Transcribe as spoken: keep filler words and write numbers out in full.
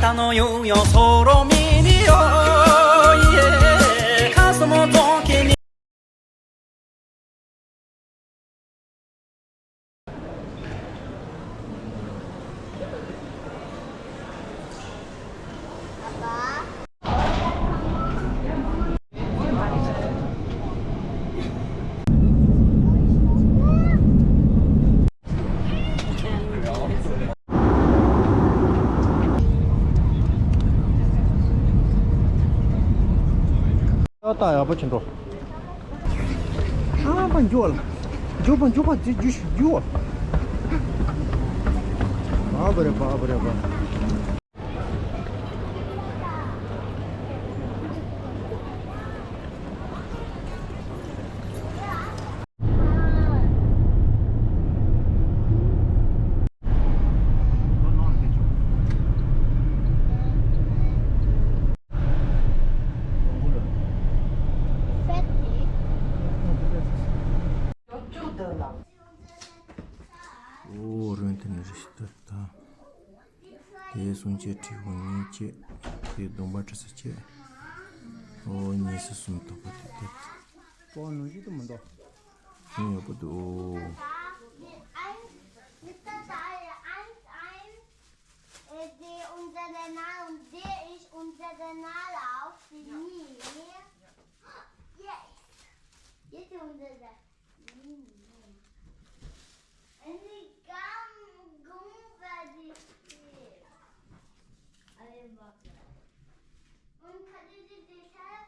ད་ནོ་ཡོང་ཡོང་སོ་རོ་མི་ནི་ཡོ་ཡེ་ཁ་སོ་མོ་རྫོང་ཁེ་ནི། ཨ་ཏ་ཡག་པོ་ཕྱིན་འགྲོ། ཨ་པ་འགྱོ་ལ། འགྱོ་པ་འགྱོ་པ་འདི་རྒྱུ་ཞིག་འགྱོ། ཨ་བ་རེ་བ་ཨ་བ་རེ་བ། ཨོ་རོན་ཏན་རི་ཤི་ཏ་ཏ། དེ་སུམ་བརྒྱ་ཁྲི་ཧོ་གཉིས་བཅས། དེ་བསྡོམས་པ་ཁྲི་ས་བཅས། ཨོ་ཉི་ཤུ་གསུམ་ཐོག་པ་དེ་དེ། ཏོ་ནུ་ཅི་དུ་མི་འདུག་ཨོ་ཡོད་པ་འདུག་ཨོ། Mit der Teil eins eins, äh, die unser Kanal und der ist unser Kanal auch für mich. Yes. Jetzt unser Kanal. Und die Gum-, Gummibärchen. Alle Waffen. Und kann ich die Telefon?